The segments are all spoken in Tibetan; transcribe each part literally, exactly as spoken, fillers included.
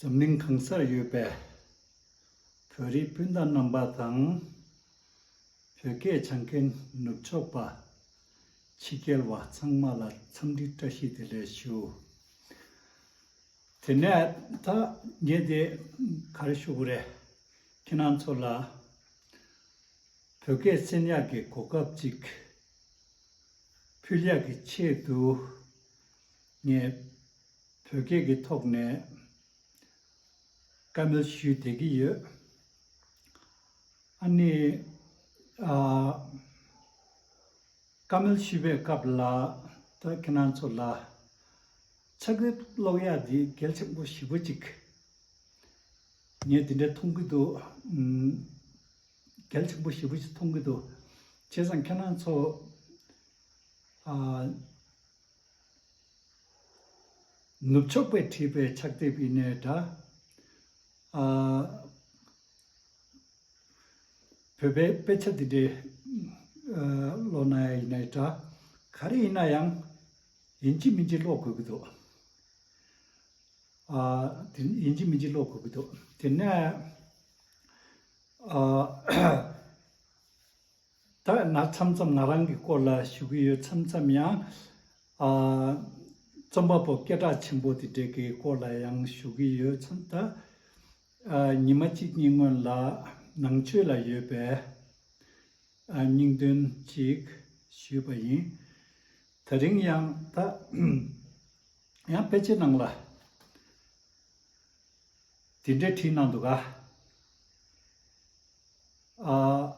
འཛམ་གླིང་གང་སར་ཡོད་པའི་བོད་རིགས་སྤུན་ཟླ་རྣམ་པ་དང་། བོད་སྐད་སྦྱང་མཁན་ནུབ་ཕྱོགས་པ་ཕྱི་རྒྱལ་བ་ཚང་མ་ལ་འཚམས་འདྲི་བཀྲ་ཤིས་བདེ་ལེགས་ཞུ། དེ་ནས་ད་ངས་དེ་ག་རེ་ཞུ་དགོས་རེད། ཁྱེད་རང་ཚོ་ལ་བོད་སྐད་གསན་ཡག་གི་གོ་སྐབས་ཅིག་ཕུལ་ཡག་གི་ཆེད་དུ། ངས་བོད་སྐད་ཀྱི་ཐོག་ནས་བཀའ་མོལ་ཞུས་བསྡད་ཀྱི་ཡོད། ཨ་ནི། ཨ། བཀའ་མོལ་ཞུས་པའི་སྐབས་ལ། ད་ཁྱེད་རང་ཚོ་ལ་ཕྱག་དེབ་ཀློག་ཡག་འདི་གལ་ཆེན་པོ་ཞེ་པོ་ཅིག་ངས་འདི་འདྲ་མཐོང་གི་འདུག་ཨུམ། གལ་ཆེན་པོ་ཞེ་པོ་ཅིག་མཐོང་གི་འདུག་བྱས་ཙང་ཁྱེད་རང་ཚོ། ཨ། ནུབ་ཕྱོགས་པས་བྲིས་པའི་ཕྱག་དེབ་ཡིན་ནའི་འདྲ། ཨ། བོད་པའི་དཔེ་ཆ་འདི་འདྲའི་ཀློག་ན་ཡིན་ནའི་འདྲ། ག་རེ་ཡིན་ན་ཡང་ཡིན་གཅིག་མིན་གཅིག་ཀློག་དགོས་ཀྱི་འདུག་ཨ། དེ་ཡིན་གཅིག་མིན་གཅིག་ཀློག་དགོས་ཀྱི་འདུག་དེ་ནས། ཨ། ད་ང་མཚམས་མཚམས་ང་རང་གི་སྐོར་ལ་ཞུ་གི་ཡོད། མཚམས་མཚམས་ཡང་། ཨ། རྩོམ་པ་པོ་སྐད་གྲགས་ཆེན་པོ་དེ་འདྲས་ཀྱི་སྐོར་ལ་ཡང་ཞུ་གི་ཡོད། མཚམས་ད། ཨ། ཉི་མ་གཅིག་གཉིས་སྔོན་ལ་ནང་ཆོས་ལ་ཡོད་པའི། ཨ། སྙིང་དོན་ཅིག་ཞུས་པ་ཡིན། དེ་རིང་ཡང་ད། ཡང་དཔེ་ཆའི་ནང་ལ་དེ་འདྲས་བྲིས་གནང་འདུག་ག་ཨ།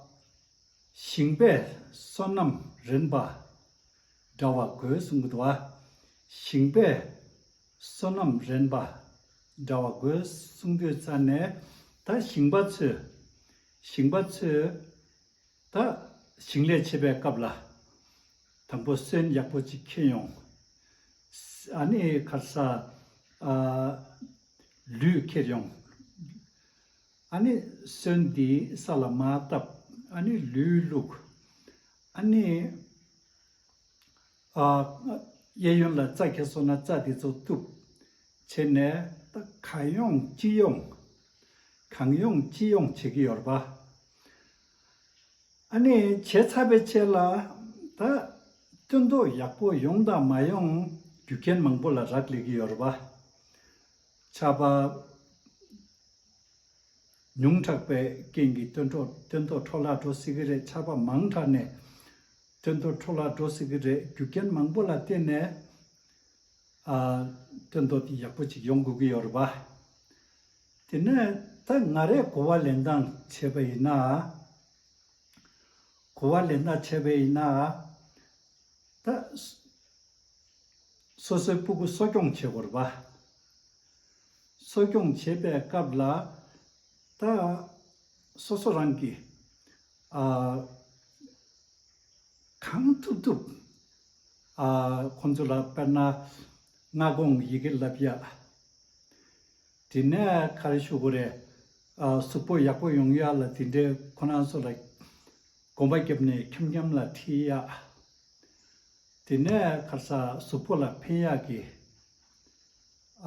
ཞིང་པས་སོ་ནམ་རན་པ་འདྲ་བ་དགོས་གསུང་གི་འདུག་ག་ཞིང་པས་སོ་ནམ་རན་པ་འདྲ་བ་དགོས་གསུང་དུས་ཙ་ནས། ད་ཞིང་པ་ཚོས། ཞིང་པ་ཚོས། ད་ཞིང་ལས་བྱེད་པའི་སྐབས་ལ། དང་པོ་སོན་ཡག་པོ་ཅིག་འཁྱེར་ཡོང་། ཨ་ནི་ཁར་ས། ཨ། ལུད་འཁྱེར་ཡོང་། ཨ་ནི་སོན་འདི་ས་ལ་མར་བཏབ། ཨ་ནི་ལུད་བླུགས། ཨ་ནི། ཨ། གཡས་གཡོན་ལ་རྩྭ་འཁྱེར་སོང་ན་རྩྭ་འདི་ཚོ་གཏུབ། བྱས་ནས་ད་གང་ཡོང་ཅི་ཡོང་། གང་ཡོང་ཅི་ཡོང་བྱེད་ཀྱི་ཡོད་རེད་པ། ཨ་ནི་བྱས་ཚར་བའི་རྗེས་ལ་ད་སྟོན་ཐོག་ཡག་པོ་ཡོང་དང་མ་ཡོང་རྒྱུ་རྐྱེན་མང་པོ་ལ་རག་ལས་ཀྱི་ཡོད་རེད་པ། ཆར་པ་ཉུང་དྲགས་པའི་རྐྱེན་གྱིས་སྟོན་ཐོག་སྟོན་ཐོག་འཕྲོ་བརླག་འགྲོ་སྲིད་ཀྱི་རེད། ཆར་པ་མང་དྲགས་ནས་སྟོན་ཐོག་འཕྲོ་བརླག་འགྲོ་སྲིད་ཀྱི་རེད། རྒྱུ་རྐྱེན་མང་པོ་ལ་བརྟེན་ནས། ཨ། སྟོན་ཐོག་དེ་ཡག་པོ་ཅིག་ཡོང་དགོས་ཀྱི་ཡོད་རེད་པ། དེ་ནས་ད་ང་རས་གོ་བ་ལེན་སྟངས་བྱས་པ་ཡིན་ན། གོ་བ་ལེན་སྟངས་བྱས་པ་ཡིན་ན། ད་སོ་སོའི་ཕྲུ་གུ་གསོ་སྐྱོང་བྱེད་དགོས་རེད་པ། གསོ་སྐྱོང་བྱེད་པའི་སྐབས་ལ་ད་སོ་སོ་རང་གིས། ཨ། གང་ཐུབ་ཐུབ། ཨ། ཁོང་ཚོ་ལ་དཔེར་ན་སྔ་དགོང་ཡི་གེ་བསླབ་ཡག་དེ་ནས་ག་རེ་ཞུ་དགོས་རེད། ཨ། གཟུགས་པོ་ཡག་པོ་ཡོང་ཡག་ལ་དེ་འདྲའི་ཁོ་རང་ཚོ་ལ་གོམ་པ་བརྒྱབ་ནས་འཁྱམ་འཁྱམ་ལ་ཁྲིད་ཡག་དེ་ནས་ཁར་ས་གཟུགས་པོ་ལ་ཕན་ཡག་གི།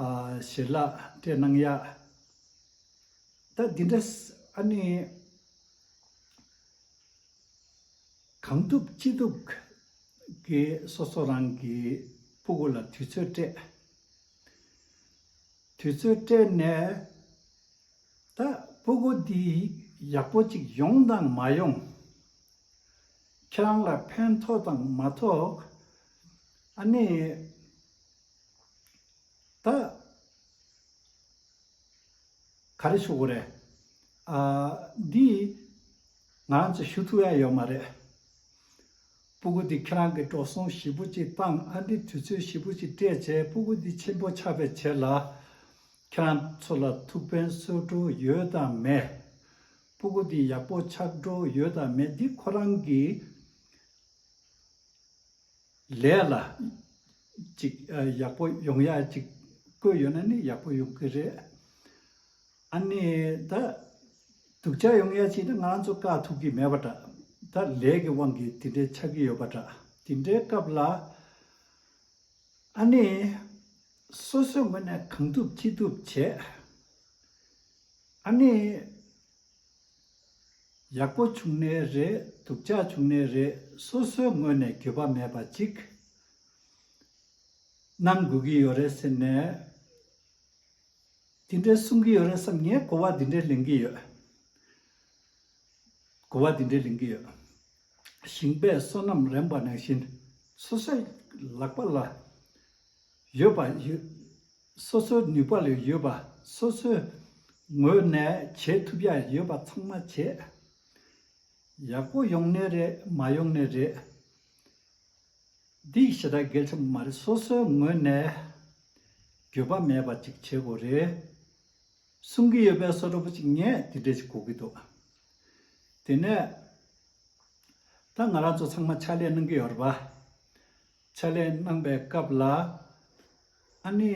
ཨ། ཞལ་ལག་སྤྲད་གནང་ཡག་ད་འདི་འདྲ་ཨ་ནི། གང་ཐུབ་ཅི་ཐུབ་ཀྱིས་སོ་སོ་རང་གི་ཕྲུ་གུ་ལ་དུས་ཚོད་སྤྲད། དུས་ཚོད་སྤྲད་ནས་ད་ཕྲུ་གུ་འདི་ཡག་པོ་ཅིག་ཡོང་དང་མ་ཡོང་། ཁྱེད་རང་ལ་ཕན་ཐོགས་དང་མ་ཐོགས། ཨ་ནི་ད། ག་རེ་ཞུ་དགོས་རེད། ཨ། འདི་ང་རང་ཚོ་ཞུ་ཐུབ་ཡ་ཡོད་མ་རེད། ཕྲུ་གུ་འདི་ཁྱེད་རང་གིས་འགྲོ་སོང་ཞེ་པོ་ཅིག་བཏང་། ཨ། འདི་དུས་ཚོད་ཞེ་པོ་ཅིག་སྤྲད་བྱས་ཕྲུ་གུ་འདི་ཆེན་པོ་ཆགས་པའི་རྗེས་ལ་ཁྱེད་རང་ཚོ་ལ་ཐུགས་ཕན་གསོས་འགྲོ་ཡོད་དམ་མེད། ཕྲུ་གུ་འདི་ཡག་པོ་ཆགས་འགྲོ་ཡོད་དམ་མེད། འདི་ཁོ་རང་གི་ལས་ལ་ཅིག་ཨ། ཡག་པོ་ཡོང་ཡ་ཅིག་བཀོད་ཡོད་ན་ནི་ཡག་པོ་ཡོང་གི་རེད། ཨ་ནི་ད་སྡུག་ཅག་ཡོང་ཡ་ཅིག་ན་ང་རང་ཚོ་བཀག་ཐུབ་ཀྱི་མེད་པ་འདྲ། ད་ལས་ཀྱི་དབང་གིས་དེ་འདྲའི་ཆགས་ཀྱི་ཡོད་པ་འདྲ། དེ་འདྲའི་སྐབས་ལ་ཨ་ནི་སོ་སོའི་ངོས་ནས་གང་ཐུབ་ཅི་ཐུབ་བྱས། ཨ་ནི་ཡག་པོ་བྱུང་ནའི་རེད། སྡུག་ཅག་བྱུང་ནའི་རེད། སོ་སོའི་ངོས་ནས་འགྱོད་པ་མེད་པ་ཅིག་གནང་དགོས་ཀྱི་ཡོད་རེད་ཟེར་ནས། དེ་འདྲའི་གསུང་གི་ཡོད་རེད་བསམ། ངས་གོ་བ་དེ་འདྲའི་ལེན་གྱི་ཡོད། གོ་བ་དེ་འདྲའི་ལེན་གྱི་ཡོད། ཞིང་པས་སོ་ནམ་རན་པ་ནང་བཞིན། སོ་སོའི་ལག་པ་ལ་ཡོད་པ་ཡོད། སོ་སོའི་ནུས་པ་ལས་ཡོད་པ། སོ་སོའི་ངོས་ནས་བྱེད་ཐུབ་ཡ་ཡོད་པ་ཚང་མ་བྱེད། ཡག་པོ་ཡོང་ནའི་རེད། མ་ཡོང་ནའི་རེད། འདི་ཞེ་དྲག་གལ་ཆེན་པོ་མ་རེད། སོ་སོའི་ངོས་ནས་འགྱོད་པ་མེད་པ་ཅིག་བྱེད་དགོས་རེད། གསུང་གི་ཡོད་པའི་བཟོ་འདྲ་པོ་ཅིག་ངས་དེ་འདྲ་ཞིག་གོ་གི་འདུག། དེ་ནས་ད་ང་རང་ཚོ་ཚང་མ་ཕྱག་ལས་གནང་གི་ཡོད་རེད་པ། ཕྱག་ལས་གནང་པའི་སྐབས་ལ། ཨ་ནི་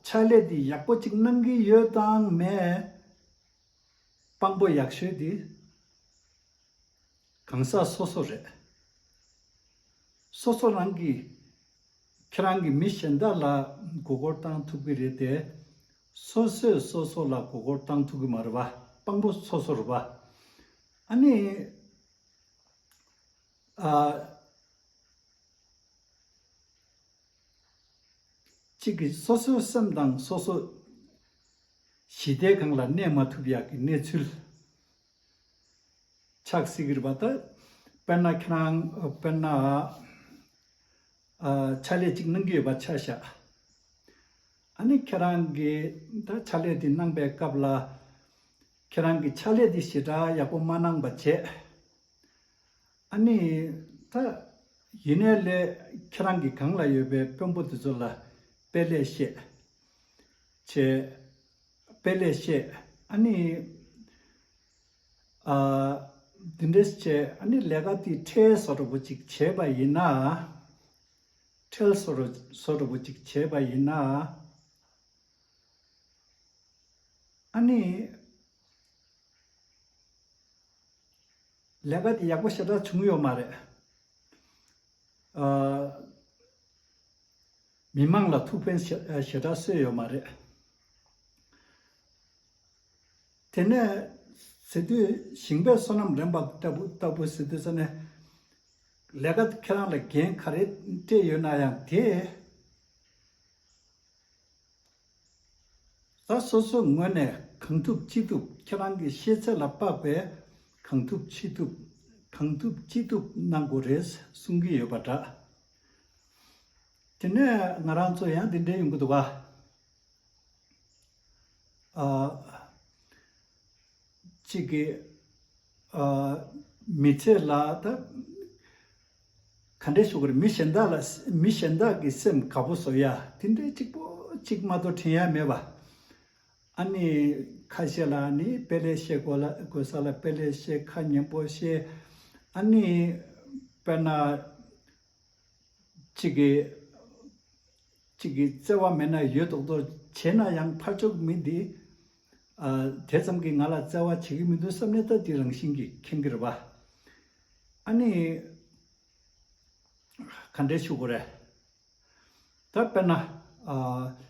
ཕྱག་ལས་འདི་ཡག་པོ་ཅིག་གནང་གི་ཡོད་དང་མེད། དཔང་པོ་ཡག་ཤོས་དེ་གང་ཟག་སོ་སོ་རེད། སོ་སོ་རང་གིས་ཁྱེད་རང་གིས་མི་གཞན་དག་ལ་མགོ་སྐོར་བཏང་ཐུབ་ཀྱི་རེད་དེ། སོ་སོས་སོ་སོ་ལ་མགོ་སྐོར་བཏང་ཐུབ་ཀྱི་མ་རེད་པ། དཔང་པོ་སོ་སོ་རེད་པ། ཨ་ནི། ཨ། གཅིག་གིས་སོ་སོའི་སེམས་དང་སོ་སོ་ཞི་བདེའི་སྒང་ལ་གནས་མ་ཐུབ་ཡག་གི་གནས་ཚུལ་ཆགས་སྲིད་ཀྱི་རེད་པ། ད་དཔེར་ན་ཁྱེད་རང་དཔེར་ན་ཨ་ཕྱག་ལས་གཅིག་གནང་གི་ཡོད་པ་ཆ་བཞག། ཨ་ནི་ཁྱེད་རང་གིས་ད་ཕྱག་ལས་དེ་གནང་པའི་སྐབས་ལ། ཁྱེད་རང་གིས་ཕྱག་ལས་དེ་ཞེ་དྲག་ཡག་པོ་མ་གནང་པ་བྱས། ཨ་ནི་ད་ཡིན་ནའི་ལས་ཁྱེད་རང་གི་སྒང་ལ་ཡོད་པའི་དཔོན་པོ་དེ་ཚོ་ལ་དཔེ་ལས་བཤད་བྱས། དཔེ་ལས་བཤད། ཨ་ནི་ཨ་འདི་འདྲས་བྱས། ཨ་ནི་ལས་ཀ་དེ་ཁྲལ་བཟོ་འདྲ་པོ་ཅིག་བྱས་པ་ཡིན་ན། ཁྲལ་བཟོ་འདྲ་བཟོ་འདྲ་པོ་ཅིག་བྱས་པ་ཡིན་ན། ཨ་ནི་ལས་ཀ་དེ་ཡག་པོ་ཞེ་དྲག་བྱུང་ཡོད་མ་རེད། ཨ། མི་མང་ལ་ཐུགས་ཕན་ཞེ་ཞེ་དྲག་གསོས་ཡོད་མ་རེད། དེ་ནས་ཟེར་དུས་ཞིང་པས་སོ་ནམ་རན་པ་ལྟ་བུ་ལྟ་བུ་ཟེར་དུས་ཙ་ནས། ལས་ཀ་ཁྱེད་རང་ལ་འགན་ག་རེ་སྤྲད་ཡོད་ན་ཡང་དེ། ད་སོ་སོའི་ངོས་ནས་གང་ཐུབ་ཅི་ཐུབ། ཁྱེད་རང་གི་ཤེས་ཚད་ལ་དཔག་པའི་གང་ཐུབ་ཅི་ཐུབ། གང་ཐུབ་ཅི་ཐུབ་གནང་དགོས་རེད་གསུང་གི་ཡོད་པ་འདྲ། དེ་ནས་ང་རང་ཚོ་ཡང་འདི་འདྲ་ཡོང་གི་འདུག་ག། ཨ། གཅིག་གིས། ཨ། མི་ཚེ་ལ་ད་ག་འདྲ་ཞུ་དགོས་རེད། མི་གཞན་དག་ལ་མི་གཞན་དག་གི་སེམས་དགའ་པོ་བཟོ་ཡ་དེ་འདྲའི་གཅིག་པོ་གཅིག་མ་གཏོགས་དྲན་ཡ་མེད་པ། ཨ་ནི་ཁ་ཤས་ལ་ནི་དཔེ་ལས་བཤད་དགོས་ལ་དགོས་ས་ལ་དཔེ་ལས་བཤད། ཁ་སྙན་པོ་བཤད། ཨ་ནི་དཔེར་ན་གཅིག་གིས་གཅིག་གིས་བརྩེ་བ་མེད་ན་ཡོད་མདོག་མདོག་བྱས་ན་ཡང་ཕར་ཕྱོགས་མི་འདི། ཨ། དེ་ཙམ་གྱིས་ང་ལ་བརྩེ་བ་བྱེད་ཀྱི་མི་འདུག་བསམ་ནས་ད་དེ་རང་བཞིན་གྱིས་མཁྱེན་གྱི་རེད་པ། ཨ་ནི་ག་འདྲས་ཞུ་དགོས་རེད། ད་དཔེར་ན། ཨ།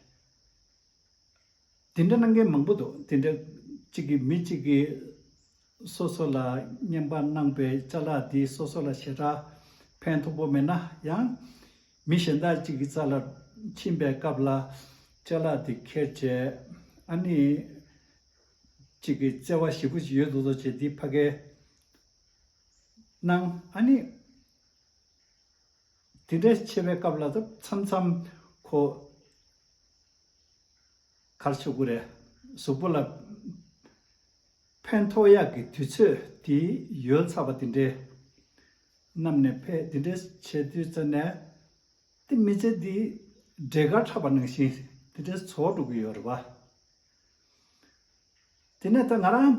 དེ་འདྲ་གནང་མཁན་མང་པོ་འདུག། དེ་འདྲ་གཅིག་གིས་མི་གཅིག་གིས་སོ་སོ་ལ་རྔན་པ་གནང་པའི་ཅ་ལག་དེ་སོ་སོ་ལ་ཞེ་དྲག་ཕན་ཐོགས་པོ་མེད་ན་ཡང་། མི་གཞན་དག་ཅིག་གི་རྩ་ལ་ཕྱིན་པའི་སྐབས་ལ་ཅ་ལག་དེ་ཁྱེར་བྱས། ཨ་ནི་གཅིག་གི་བརྩེ་བ་ཞེ་པོ་ཅིག་ཡོད་མདོག་མདོག་བྱས་དེ་ཕ་གིར་གནང་། ཨ་ནི་དེ་འདྲ་བྱེད་པའི་སྐབས་ལ་ད་མཚམས་མཚམས་ཁོ་ག་རེ་ཞུ་དགོས་རེད། གཟུགས་པོ་ལ་ཕན་ཐོགས་ཡག་གི་དུས་ཚོད་དེ་ཡོལ་ཚར་བ་དེ་འདྲའི་གནམ་ནས་ཕེབས། དེ་འདྲའི་བྱེད་དུས་ཙ་ནས་དེ་མི་ཚེ་འདི་འབྲས་དཀར་འཁྲབ་པ་ནང་བཞིན་དེ་འདྲའི་ཚོར་འགྲོ་གི་ཡོད་རེད་པ། དེ་ནས་ད་ང་རང་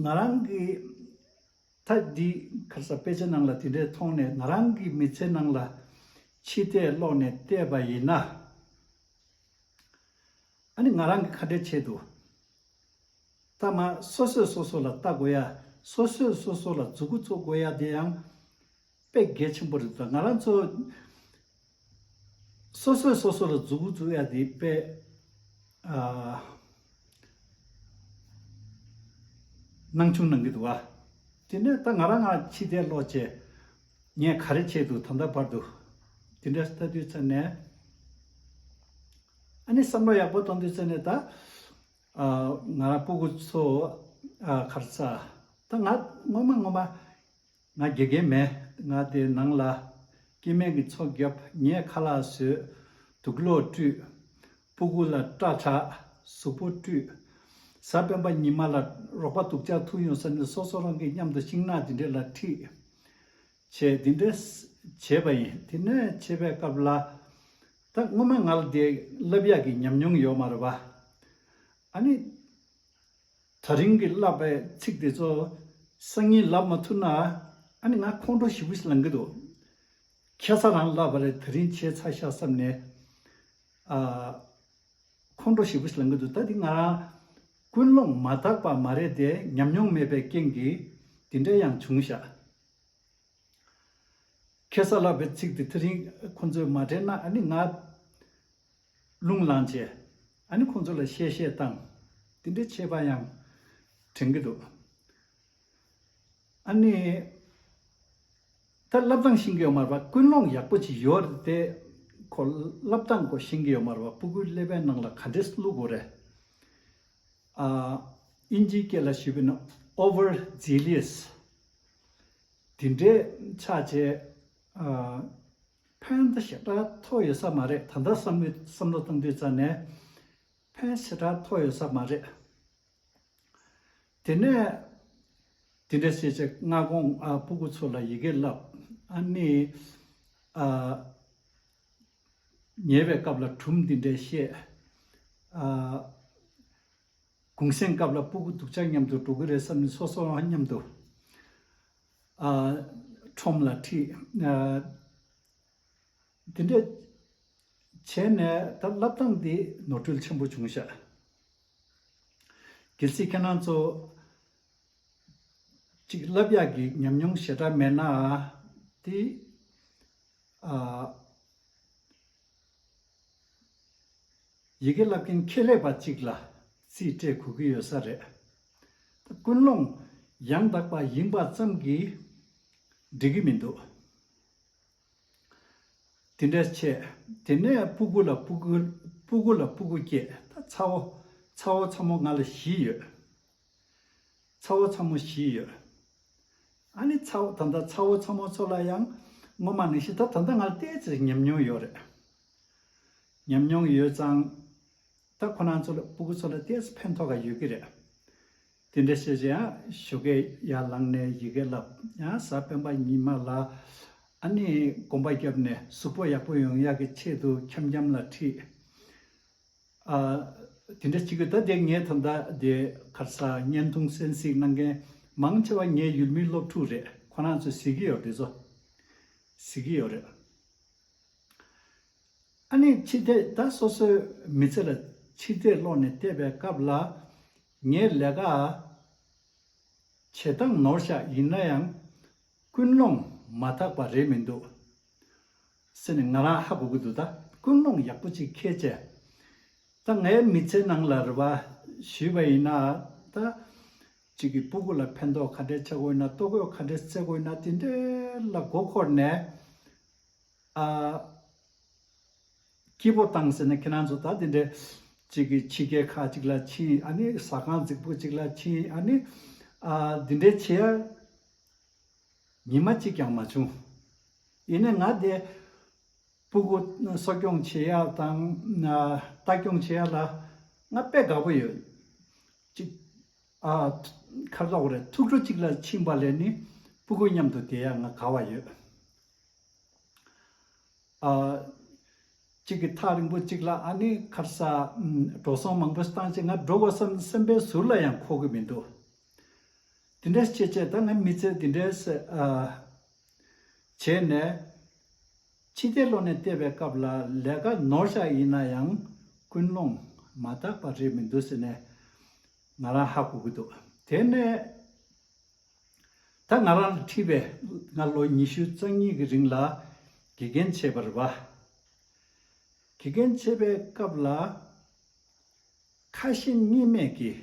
ང་རང་གི་ད་འདི་ག་རེ་ཟ་དཔེ་ཆ་ནང་ལ་དེ་འདྲའི་མཐོང་ནས་ང་རང་གི་མི་ཚེ་ནང་ལ་ཕྱི་བལྟས་ལོག་ནས་བལྟས་པ་ཡིན་ན། ཨ་ནི་ང་རང་གི་ཁ་བརྡའི་ཆེད་དུ། ད་མ་སོ་སོས་སོ་སོ་ལ་ལྟ་དགོས་ཡ། སོ་སོས་སོ་སོ་ལ་མཛུབ་གུ་བཙུགས་དགོས་ཡ་དེ་ཡང་དཔེ་གལ་ཆེན་པོ་རེད། ད་ང་རང་ཚོ་སོ་སོས་སོ་སོ་ལ་མཛུབ་གུ་བཙུགས་ཡ་དེ་དཔེ་ཨ་ སྣང་ཆུང་གནང་གི་འདུག་བ། དེ་ནས་ད་ང་རང་ང་ཕྱི་བལྟས་ཀློག་བྱས། ངས་ག་རེ་བྱས་འདུག་ད་ལྟ་བར་དུ། དེ་འདྲ་ལྟ་དུས་ཙམ་ནས། ཨ་ནི་བསམ་བློ་ཡག་པོ་གཏོང་དུས་ཙམ་ནས་ད། ཨ། ང་རང་སྤུ་གུ་ཚོ། ཨ། ག་རེ་ཟ། ད་ང་སྔོན་མ་སྔོན་མ། ང་དགེ་རྒན་མེད། ང་དེ་ནང་ལ་སྐྱེ་དམན་གྱི་ཚོགས་བརྒྱབ། ངས་ཁ་ལག་བཟོས། དུག་སློག་བཀྲུས། སྤུ་གུ་ལ་སྐྲ་བྲེགས། གཟུགས་པོ་བཀྲུས། གཟའ་སྤེན་པ་ཉི་མ་ལ་རོགས་པ་སྡུག་ཅག་ཐུག་ཡོང་ས་ནས་སོ་སོ་རང་གིས་མཉམ་དུ་ཤིང་ནགས་འདི་འདྲ་ལ་ཁྲིད་བྱས། འདི་འདྲ་བྱས་པ་ཡིན། དེ་ནས་བྱས་པའི་སྐབས་ལ། ད་སྔོན་མ་ང་ལ་དེ་བསླབ་ཡག་གི་ཉམས་མྱོང་ཡོད་མ་རེད་པ། ཨ་ནི། ད་རིང་གི་བསླབ་པའི་ཚིག་དེ་ཚོ་སང་ཉིན་ལབ་མ་ཐུབ་ན། ཨ་ནི་ང་ཁོང་ཁྲོ་ཞེ་པོ་ཞིག་ལངས་ཀྱི་འདུག་ཁ་སང་རང་བསླབ་པ་རེད། དེ་རིང་བྱས་ཚར་ཤག་བསམ་ནས། ཨ། ཁོང་ཁྲོ་ཞེ་པོ་ཞིག་ལངས་ཀྱི་འདུག་ད་འདི་ང་རང་ཀུན་སློང་མ་དག་པ་མ་རེད་དེ། ཉམས་མྱོང་མེད་པའི་རྐྱེན་གྱིས་འདི་འདྲ་ཡང་བྱུང་ཤག་ཁ་སང་བསླབ་པའི་ཚིག་དེ་དེ་རིང་ཁོང་ཚོས་མ་དྲན་ན། ཨ་ནི་ང་རླུང་ལངས་བྱས། ཨ་ནི་ཁོང་ཚོ་ལ་བཤད་བཤད་བཏང་། དེ་འདྲ་བྱས་པ་ཡང་དྲན་གྱི་འདུག་ཨ་ནི། ད་བསླབ་སྟངས་ཤེས་ཀྱི་ཡོད་མ་རེད་པ། ཀུན་སློང་ཡག་པོ་ཅིག་ཡོད་རེད་དེ། ཁོ་བསླབ་སྟངས་ཁོ་ཤེས་ཀྱི་ཡོད་མ་རེད་པ། སྤུ་གུའི་ཀླད་པའི་ནང་ལ་ག་འདྲས་བླུག་དགོས་རེད། ཨ། དབྱིན་ཇིའི་སྐད་ལ་ཞུས་པ་ཡིན་ན། over zealous། དེ་འདྲའི་ཆགས་བྱས། ཨ། ཕན་ཐོགས་ཞེ་དྲག་ཐོགས་ཡོད་ས་མ་རེད། ད་ལྟ་བསམ་བློ་བསམ་བློ་བཏང་དུས་ཙམ་ནས་ཕན་ཞེ་དྲག་ཐོགས་ཡོད་ས་མ་རེད། དེ་ནས་དེ་འདྲ་བྱས་བྱས་སྔ་དགོང་། ཨ། སྤུ་གུ་ཚོ་ལ་ཡི་གེ་བསླབ། ཨ་ནི། ཨ། ཉལ་བའི་སྐབས་ལ་སྒྲུང་འདི་འདྲ་བཤད། ཨ། གུང་སེང་སྐབས་ལ་སྤུ་གུ་སྡུག་ཅག་མཉམ་དུ་འགྲོ་གི་རེད་བསམ་ནས་སོ་སོ་མཉམ་དུ། ཨ། ཁྲོམ་ལ་ཁྲིད། ཨ། དེ་འདྲ་བྱས་ནས་ད་བསླབ་སྟངས་འདི་ནོར་འཁྲུལ་ཆེན་པོ་བྱུང་ཤག་གལ་སྲིད་ཁྱེད་རང་ཚོ་ཅིག་བསླབ་ཡག་གི་ཉམས་མྱོང་ཞེ་དྲག་མེད་ན། དེ། ཨ། ཡི་གེ་བསླབ་མཁན་ཁྱད་ལས་པ་གཅིག་ལ་རྩིས་སྤྲད་དགོས་ཀྱི་ཡོད་ས་རེད། ད་ཀུན་སློང་ཡང་དག་པ་ཡིན་པ་ཙམ་གྱིས་འགྲིག་གི་མི་འདུག་དེ་འདྲ་བྱས། དེ་ནས་སྤུ་གུ་ལ་སྤུ་གུ། སྤུ་གུ་ལ་སྤུ་གུ་སྐྱེས། ད་ཚ་བོ། ཚ་བོ་ཚ་མོ་ང་ལ་བཞི་ཡོད། ཚ་བོ་ཚ་མོ་བཞི་ཡོད། ཨ་ནི་ཚ་བོ། ད་ལྟ་ཚ་བོ་ཚ་མོ་ཚོ་ལ་ཡང་སྔོན་མ་ནང་བཞིན། ད་ད་ལྟ་ང་ལ་ཏོག་ཙམ་ཉམས་མྱོང་ཡོད་རེད། ཉམས་མྱོང་ཡོད་ཙང་། ད་ཁོ་རང་ཚོ་ལ། སྤུ་གུ་ཚོ་ལ་ཏོག་ཙམ་ཕན་ཐོགས་ཀ་ཡོད་ཀྱི་རེད། དེ་འདྲ་བྱས་བྱས་ཡང་ཞོགས་ཀས་ཡར་ལངས་ནས་ཡི་གེ་བསླབ། ཡང་གཟའ་སྤེན་པ་ཉི་མ་ལ་ཨ་ནི་གོམ་པ་བརྒྱབ་ནས་གཟུགས་པོ་ཡག་པོ་ཡོང་ཡག་གི་ཆེད་དུ་འཁྱམ་འཁྱམ་ལ་ཁྲིད། ཨ། དེ་འདྲ་བྱེད་ཀྱི། ད་དེ་ངས་ད་ལྟ་དེ་ག་རེ་ཟ། བརྙན་ཐུང་གསན་གཟིགས་གནང་མཁན་མང་ཆེ་བ་ངའི་ཡུལ་མིའི་སློབ་ཕྲུག་རེད། ཁོ་རང་ཚོས་གཟིགས་ཀྱི་ཡོད། དེ་ཚོ་གཟིགས་ཀྱི་ཡོད་རེད། ཨ་ནི་ཕྱི་བལྟས། ད་སོ་སོའི་མི་ཚེ་ལ་ཕྱི་བལྟས་ཀློག་ནས་བལྟས་པའི་སྐབས་ལ། ངས་ལས་ཀ་བྱེད་སྟངས་ནོར་ཤག་ཡིན་ན་ཡང་ཀུན་སློང་མ་དག་པ་རེད་མི་འདུག་ཟེར་ནས་ང་རང་ཧ་གོ་གི་འདུག་ད་ཀུན་སློང་ཡག་པོ་ཅིག་འཁྱེར་བྱས། ད་ངའི་མི་ཚེ་ནང་ལ་རེད་པ། ཞུས་པ་ཡིན་ན། ད་ཅིག་གི་སྤུ་གུ་ལ་ཕན་ཐོགས་ག་འདྲས་བྱ་དགོས་ན། ལྟོ་གོས་ག་འདྲས་བཙལ་དགོས་ན། དེ་འདྲས་ལ་མགོ་འཁོར་ནས། ཨ། སྐྱིད་པོ་བཏང་ཟེར་ན། ཁྱེད་རང་ཚོ་ད་དེ་འདྲས་ཅིག་གི་ཕྱི་རྒྱལ་ཁག་ཅིག་ལ་ཕྱིན། ཨ་ནི་ཟ་ཁང་རྫིག་པོ་ཅིག་ལ་ཕྱིན། ཨ་ནི། ཨ། དེ་འདྲས་བྱེད་ཡ་ཉི་མ་གཅིག་ཀྱང་མ་བྱུང་། ཡིན་ནའི་ང་དེ་སྤུ་གུ་གསོ་སྐྱོང་བྱེད་ཡ་དང་། ཨ། ལྟ་སྐྱོང་བྱེད་ཡ་ལ་ང་དཔེ་དགའ་པོ་ཡོད། ཅིག་ཨ། ག་རེ་ལབ་དགོས་རེད། ཐུགས་སྤྲོ་གཅིག་ལ་ཕྱིན་པ་ལས་ནི་སྤུ་གུ་མཉམ་དུ་བསྡད་ཡ་ང་དགའ་བ་ཡོད། ཨ། གཅིག་གི་ཐག་རིང་པོ་གཅིག་ལ་ཨ་ནི་ག་རེ་ཟ། ཨམ། འགྲོ་སོང་མང་པོ་བཏང་བྱས་ང་འགྲོ་དགོས་བསམ། སེམས་པའི་ཟུར་ལ་ཡང་འཁོར་གི་མི་འདུག་དེ་འདྲས་བྱས་བྱས་ད་ང་མི་ཚེ་དེ་འདྲས། ཨ། བྱས་ནས་ཕྱི་བལྟས་ཀློག་ནས་བལྟས་པའི་སྐབས་ལ་ལས་ཀ་ནོར་ཤག་ཡིན་ན་ཡང་ཀུན་སློང་མ་དག་པ་རེད་མི་འདུག་ཟེར་ནས་ང་རང་ཧ་གོ་གི་འདུག་དེ་ནས། ད་ང་རང་ལ་ཁྲིད་པའི། ང་ལོ་ཉི་ཤུ་རྩ་གཉིས་ཀྱི་རིང་ལ་དགེ་རྒན་བྱས་པ་རེད་པ། དགེ་རྒན་བྱས་པའི་སྐབས་ལ་ཁ་ཞེ་གཉིས་མེད་ཀྱི་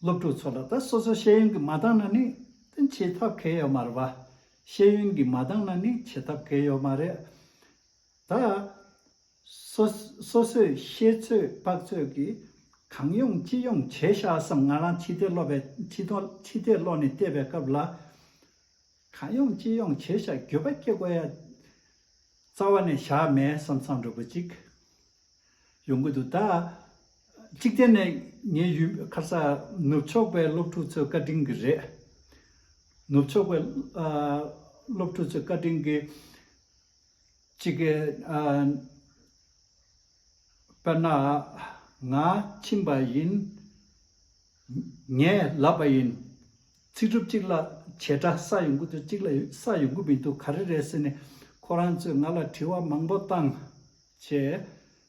སློབ་ཕྲུག་ཚོ་ལ་ད་སོ་སོ་ཤེས་ཡོན་གྱི་མ་འདང་ན་ནི་ད་བྱེད་ཐབས་གལ་ཡོད་མ་རེད་བ། ཤེས་ཡོན་གྱི་མ་འདང་ན་ནི་བྱེད་ཐབས་གལ་ཡོད་མ་རེད། ད་སོ་སོ་སོས་ཤེས་ཚོད་དཔག་ཚོད་ཀྱིས་གང་ཡོང་ཅི་ཡོང་བྱས་བཞག་བསམ། ང་རང་ཕྱི་བལྟས་སློག་པའི་ཕྱི་ཐོག་ཕྱི་བལྟས་སློག་ནས་བལྟས་པའི་སྐབས་ལ། གང་ཡོང་ཅི་ཡོང་བྱས་བཞག་འགྱོད་པ་སྐྱེ་དགོས་ཡ་རྩ་བ་ནས་བཞག་མེད་བསམ་བསམ་འདྲ་པོ་ཅིག་ཡོང་གི་འདུག་ད་གཅིག་བལྟས་ནས་ངའི་ཡུལ་ཁ་ས་ནུབ་ཕྱོགས་པའི་སློབ་ཕྲུག་ཚོའི་བཀའ་དྲིན་གྱིས་རེད། ནུབ་ཕྱོགས་པའི་ཨ་སློབ་ཕྲུག་ཚོའི་བཀའ་དྲིན་གྱིས་གཅིག་གི་ཨ་དཔེར་ན་ང་ཕྱིན་པ་ཡིན། ངས་ལབ་པ་ཡིན། ཚིག་གྲུབ་གཅིག་ལ་བྱེ་བྲག་ས་ཡོང་གི་འདུག་གཅིག་ལ་ས་ཡོང་གི་མི་འདུག་ག་རེ་རེད་ཟེར་ནས་ཁོ་རང་ཚོས་ང་ལ་དྲི་བ་མང་པོ་བཏང་བྱས།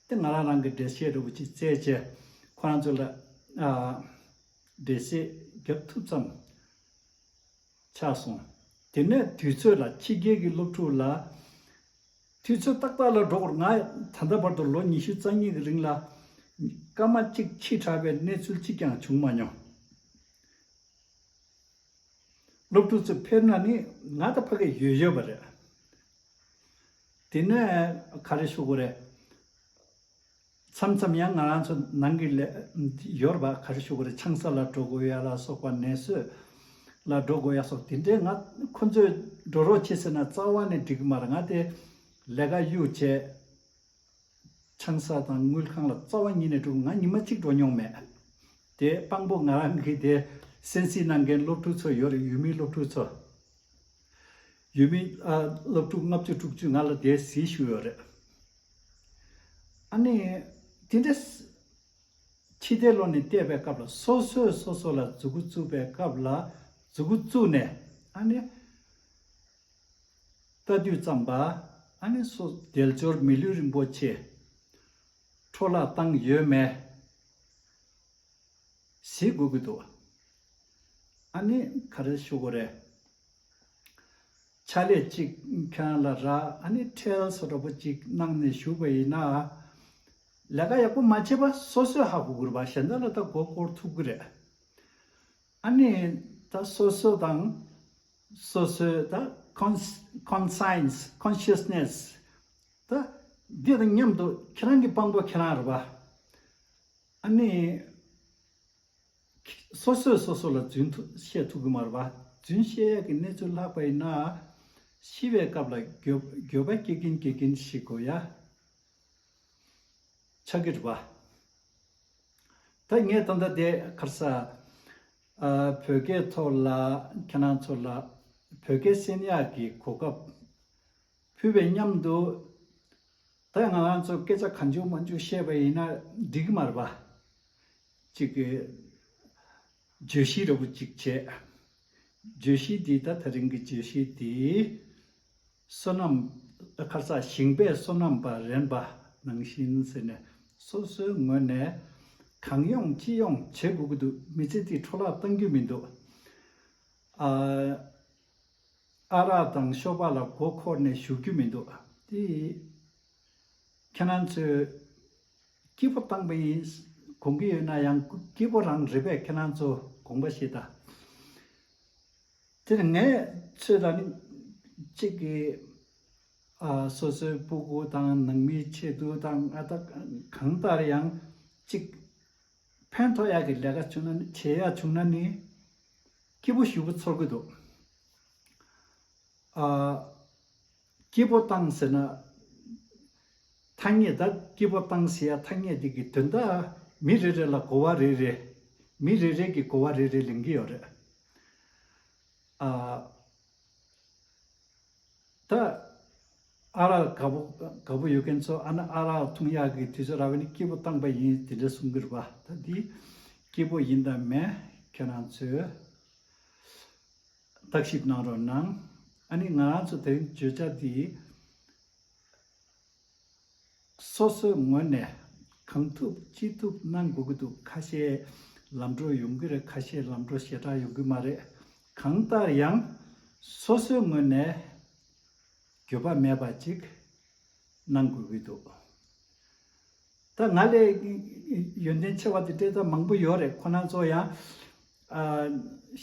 དེ་ང་རང་རང་གི་འགྲེལ་བཤད་འདྲ་པོ་ཅིག་བཙལ་བྱས་ཁོ་རང་ཚོ་ལ་ཨ་འགྲེལ་བཤད་རྒྱབ་ཐུབ་ཙམ་ཆགས་སོང་། དེ་ནས་དུས་ཚོད་ལ་ཕྱི་རྒྱལ་གྱི་སློབ་ཕྲུག་ལ་དུས་ཚོད་ཏག་ཏག་ལ་འགྲོ་དགོས། ང་ད་ལྟ་བར་དུ་ལོ་ཉི་ཤུ་རྩ་གཉིས་ཀྱི་རིང་ལ་སྐར་མ་གཅིག་ཕྱིས་དྲགས་པའི་གནས་ཚུལ་གཅིག་ཀྱང་བྱུང་མ་མྱོང་། སློབ་ཕྲུག་ཚོ་ཕེབས་ན་ནི་ང་ད་ཕ་གི་ཡོད་ཡོད་པ་རེད། དེ་ནས་ག་རེ་ཞུ་དགོས་རེད། མཚམས་མཚམས་ཡང་ང་རང་ཚོ་ནང་གི་ལས་ཡོད་རེད་པ། ག་རེ་ཞུ་དགོས་རེད། ཆང་ས་ལ་འགྲོ་དགོས་ཡ་ལ་སོགས་པ་ནས་སོས་ལ་འགྲོ་དགོས་ཡ་སོགས་དེ་འདྲའི་ང་ཁོ་ཚོས་འགྲོ་རོགས་བྱེད་ཟེར་ན་རྩ་བ་ནས་འགྲིག་གི་མ་རེད། ང་དེ་ལས་ཀ་གཡུག་བྱས། ཆང་ས་དང་དངུལ་ཁང་ལ་རྩ་བ་ཉིད་ནས་འགྲོ། ང་ཉི་མ་གཅིག་འགྲོ་མྱོང་མེད། དེ་དཔང་པོ་ང་རང་གི་དེ་སེམས་སྲིད་གནང་མཁན་སློབ་ཕྲུག་ཚོ་ཡོད་རེད། ཡུལ་མི་སློབ་ཕྲུག་ཚོ། ཡུལ་མི་ཨ་སློབ་ཕྲུག་ལྔ་བཅུ་དྲུག་ཅུ་ང་ལ་དེ་གཟིགས་ཞུས་ཡོད་རེད། ཨ་ནི་དེ་འདྲ་ཕྱི་བལྟས་སློག་ནས་བལྟས་པའི་སྐབས་ལ་སོ་སོས་སོ་སོ་ལ་མཛུ་གུ་བཙུགས་པའི་སྐབས་ལ་མཛུ་གུ་བཙུགས་ནས་ཨ་ནི་ལྟ་དུས་ཙམ་པ་ཨ་ནི་སོ་དལ་འབྱོར་མི་ལུས་རིན་པོ་ཆེ་འཕྲོ་བརླག་བཏང་ཡོད་མེད་གཟིགས་དགོས་ཀྱི་འདུག་ཨ་ནི་ག་རེ་ཞུ་དགོས་རེད། ཕྱག་ལས་གཅིག་ཁྱེད་རང་ལ་རག་ཨ་ནི་ཁྲལ་སོ་འདྲ་པོ་གཅིག་གནང་ནས་བཞུགས་པ་ཡིན་ན། ལས་ཀ་ཡག་པོ་མ་བྱས་པ་སོ་སོས་ཧ་གོ་དགོས་རེད་པ། གཞན་དག་ལ་ད་མགོ་སྐོར་ཐུབ་ཀྱི་རེད། ཨ་ནི་ད་སོ་སོ་དང་སོ་སོའི་ད་conscience consciousness ད་འདི་དང་མཉམ་དུ་ཁྱེད་རང་གི་དཔང་པོ་ཁྱེད་རང་རེད་པ། ཨ་ནི། སོ་སོས་སོ་སོ་ལ་རྫུན་ཐུ་བཤད་ཐུབ་ཀྱི་མ་རེད་པ། རྫུན་བཤད་ཡས་ཀྱི་གནས་ཚུལ་ལྷག་པ་ཡིན་ན། ཤི་བའི་སྐབས་ལ་འགྱོད་འགྱོད་པ་སྐྱེ་གིན་སྐྱེ་གིན་ཤི་དགོས་ཡ་ཆགས་ཀྱི་རེད་པ། ད་ངས་ད་ལྟ་དེ་ཁར་ས་ཨ་བོད་སྐད་ཐོག་ལ་ཁྱེད་རང་ཚོ་ལ་བོད་སྐད་གསན་ཡག་གི་གོ་སྐབས་ཕུལ་བའི་མཉམ་དུ། ད་ང་རང་ཚོ་སྐད་ཆ་གང་བྱུང་མང་བྱུང་བཤད་པ་ཡིན་ན་འགྲིག་གི་མ་རེད་པ། གཅིག་གི་བརྗོད་གཞི་འདྲ་པོ་གཅིག་བྱས། བརྗོད་གཞི་འདི་ད་ད་རིང་གི་བརྗོད་གཞི་འདི་སོ་ནམ་ཁར་ས་ཞིང་པས་སོ་ནམ་པ་རན་པ་ནང་བཞིན་ཟེར་ནས་སོ་སོའི་ངོས་ནས་གང་ཡོང་ཅི་ཡོང་བྱེད་དགོས་ཀྱི་འདུག་མི་ཚེ་འདི་འཕྲོ་བརླག་གཏང་རྒྱུ་མི་འདུག་ཨ། ཨ་རག་དང་ཤོ་སྦག་ལ་མགོ་འཁོར་ནས་བཞུགས་རྒྱུ་མི་འདུག་དེ་ཁྱེད་རང་ཚོས་སྐྱིད་པོ་བཏང་པ་ཡིན་དགོངས་ཀྱི་ཡོད་ན་ཡང་སྐྱིད་པོ་རང་རེད་པས། ཁྱེད་རང་ཚོ་དགོངས་པ་བཞེས་དང་། དེ་ནས་ངས་ཚོད་ལ་ནི་གཅིག་གི་ཨ་སོ་སོའི་སྤུ་གུ་དང་ནང་མིའི་ཆེད་དུ་དང་ཨ་ད་གང་ལྟར་ཡང་གཅིག་ཕན་ཐོགས་ཡག་གི་ལས་ཀ་བྱུང་ན་ནི་བྱེད་ཡག་བྱུང་ན་ནི་སྐྱིད་པོ་ཞེ་པོ་ཚོར་གི་འདུག་ཨ། སྐྱིད་པོ་བཏང་ཟེར་ན། ཐ་སྙད་ད་སྐྱིད་པོ་བཏང་ཟེར་ཡ་ཐ་སྙད་འདི་གི་དོན་དག་མི་རེ་རེ་ལ་གོ་བ་རེ་རེ། མི་རེ་རེ་གི་གོ་བ་རེ་རེ་ལེན་གི་ཡོད་རེད། ཨ། ད། ཨ་རག་དགའ་པོ་དགའ་པོ་ཡོད་མཁན་ཚོ་ཨ་ན་ཨ་རག་འཐུང་ཡག་གི་དུས་ཚོད་རག་པ་ནི་སྐྱིད་པོ་བཏང་པ་ཡིན་དེ་འདྲ་གསུང་གི་རེད་པ། ད་འདི་སྐྱིད་པོ་ཡིན་དང་མེད་ཁྱེད་རང་ཚོས་བརྟག་ཞིབ་གནང་རོགས་གནང་། ཨ་ནི་ང་རང་ཚོ་དེ་རིང་བརྗོད་བྱ་འདི་སོ་སོའི་ངོས་ནས་གང་ཐུབ་ཅི་ཐུབ་གནང་དགོས་ཀྱི་འདུག་ཁ་ཤས་ལམ་འགྲོ་ཡོང་གི་རེད། ཁ་ཤས་ལམ་འགྲོ་ཞེ་དྲག་ཡོང་གི་མ་རེད། གང་ལྟར་ཡང་སོ་སོའི་ངོས་ནས་འགྱོད་པ་མེད་པ་ཅིག་གནང་དགོས་ཀྱི་འདུག་ད་ང་ལས་ཡོན་ཏན་ཆེ་བ་དེ་འདྲ་ད་མང་པོ་ཡོད་རེད། ཁོ་རང་ཚོ་ཡང་ ཨ།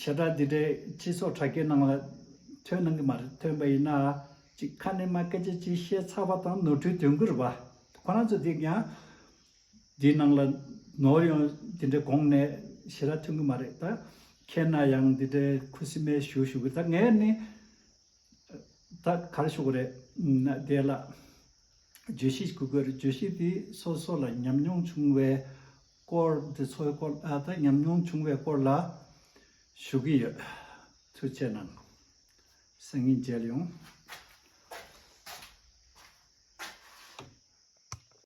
ཞེ་དྲག་འདི་འདྲའི་སྤྱི་ཚོགས་དྲ་རྒྱའི་ནང་ལ་ཐོན་གནང་གི་མ་རེད། ཐོན་པ་ཡིན་ན་ཅིག་ཁ་ནས་མར་སྐད་ཆ་ཅིག་བཤད་ཚར་བ་དང་ནོར་འཁྲུལ་ཐོན་གི་རེད་པ། ཁོ་རང་ཚོ་འདི་ཡང་འདི་ནང་ལ་ནོར་ཡང་འདི་འདྲའི་གོང་ནས་ཞེ་དྲག་ཐོན་གི་མ་རེད། ད་མཁྱེན་ན་ཡང་འདི་འདྲའི་ཁུ་སིམ་མེར་བཞུགས་བཞུགས་གི། ད་ངས་ནི་ད་ག་རེ་ཞུ་དགོས་རེད། ཨ། དེ་ལ་བརྗོད་གཞི་དགོས་ཀྱི་རེད། བརྗོད་གཞི་དེ་སོ་སོ་ལ་ཉམས་མྱོང་བྱུང་བའི་སྐོར། དེ་ཚོའི་སྐོར། ཨ། ད་ཉམས་མྱོང་བྱུང་བའི་སྐོར་ལ་ཞུ་གི་ཡོད། ཐུགས་རྗེ་གནང་། སང་ཉིན་མཇལ་ཡོང་།